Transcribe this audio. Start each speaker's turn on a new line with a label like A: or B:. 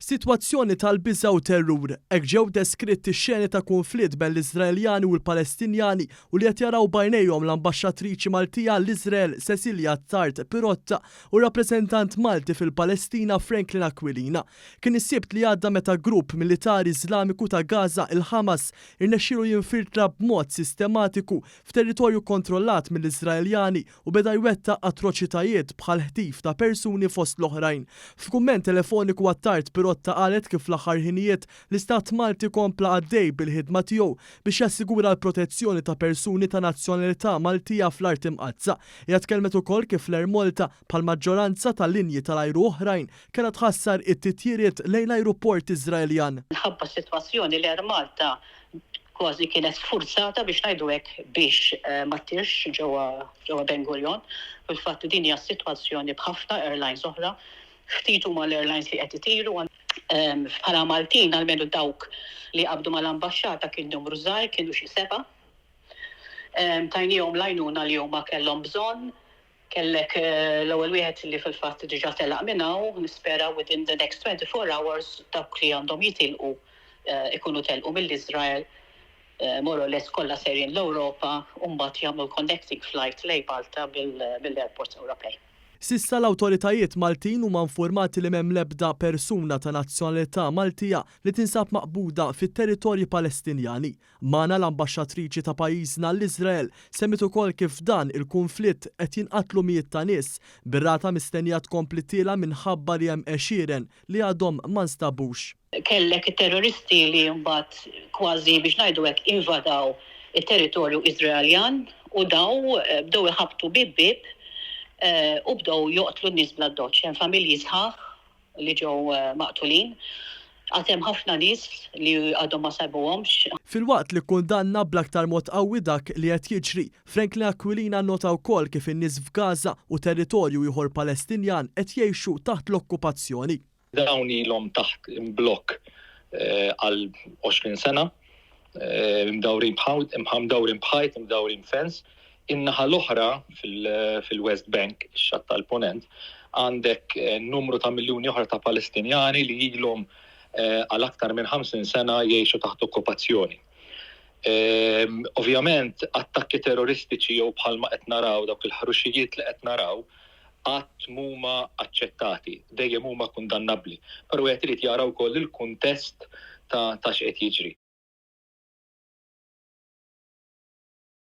A: Sitwazzjoni tal-biża' u terrur, hekk ġew deskritti x-xeni ta' kunflitt bejn l-Iżraeljani u l-Palestinjani u li qed jaraw b'għajnejhom l-Ambaxxatriċi Maltija għall-Iżrael Cecilia Attard Pirotta u r-rappreżentant Malti fil-Palestina Franklin Aquilina. Kien is-Sibt li għadda meta grupp militari Iżlamiku ta' Gaza, il-Ħamas, irnexxielu jinfiltra b'mod sistematiku f'territorju kkontrollat mill-Iżraeljani u beda jwettaq atroċitajiet bħal ħtif ta' persuni fost l-oħrajn. F'kumment telefoniku Attard Pirotta qalet kif fl-aħħar ħinijiet l-Istat Malti kompla għaddej bil-ħidma tiegħu biex jassigura l-protezzjoni ta' persuni ta' nazzjonalità Maltija fl-Art Imqaddsa. Hija tkellmet ukoll kif l-Air Malta, bħall-maġġoranza ta' linji tal-ajru oħrajn, kellha tħassar it-titjiriet lejn l-ajruport Iżraeljan.
B: Minħabba s-sitwazzjoni l-Air Malta kważi kienet sfurzata biex ngħidu hekk biex ma ttirx ġewwa ġewwa Ben Gurion. Fil-fatt din hija s-sitwazzjoni b'ħafna airlines oħra. Ftit huma l-airlines li qed itiru. Bħala Maltin almenu dawk li qabdu mal-ambaxxata kien numru żgħir, kienu xi sebgħa. Tajniehom l-għajnuna li huma kellhom bżonn. Kellek l-ewwel wieħed li fil-fatt diġà telaq minn hawn, nispera within the next 24 hours dawk li għandhom jitilqu ikunu telqu mill-Iżrael, more or less kollha sejrin l-Ewropa u mbagħad jagħmlu l-connecting flight lejn Malta mill-airports Ewropej.
A: S'issa l-awtoritajiet Maltin huma infurmati li m'hemm l-ebda persuna ta' nazzjonalità Maltija li tinsab maqbuda fit-territorji Palestinjani. Magħna l-Ambaxxatriċi ta' pajjiżna l-Iżrael semmiet ukoll kif f'dan il-kunflitt qed jinqatlu mijiet ta' nies, bir-rata mistennija tkompli tiela' minħabba li hemm għexieren li għadhom ma nstabux.
B: Kellek it-terroristi li mbagħad kważi biex ngħidu hekk invadaw it-territorju Iżraeljan u daw bdew iħabbtu bieb bieb u bdew joqtlu n-nies bl-addoċċ. Hemm familji sħaħ li ġew maqtulin. Għad hemm ħafna nies li għadhom ma sabuhomx.
A: Filwaqt li kkundanna bl-aktar mod qawwi dak li qed jiġri, Franklin Aquilina nnota wkoll kif in-nies f'Gaza u territorju ieħor Palestinjan qed jgħixu taħt l-okkupazzjoni.
C: Dawn ilhom taħt imblokk għal 20 sena, imdawrin mdawrin b'ħajt, imdawrin b'fence. In-naħa l-oħra fil-West Bank, ix-Xatt tal-Punent, għandek numru ta' miljuni oħra ta' Palestinjani li ilhom għal aktar minn 50 sena jgħixu taħt okkupazzjoni. Ovvjament, attakki terroristiċi jew bħalma qed naraw dawk il-ħruxijiet li qed naraw qatt m'huma aċċettati, dejjem huma kundannabbli. Però wieħed irid jara wkoll il-kuntest ta' x'qed jiġri.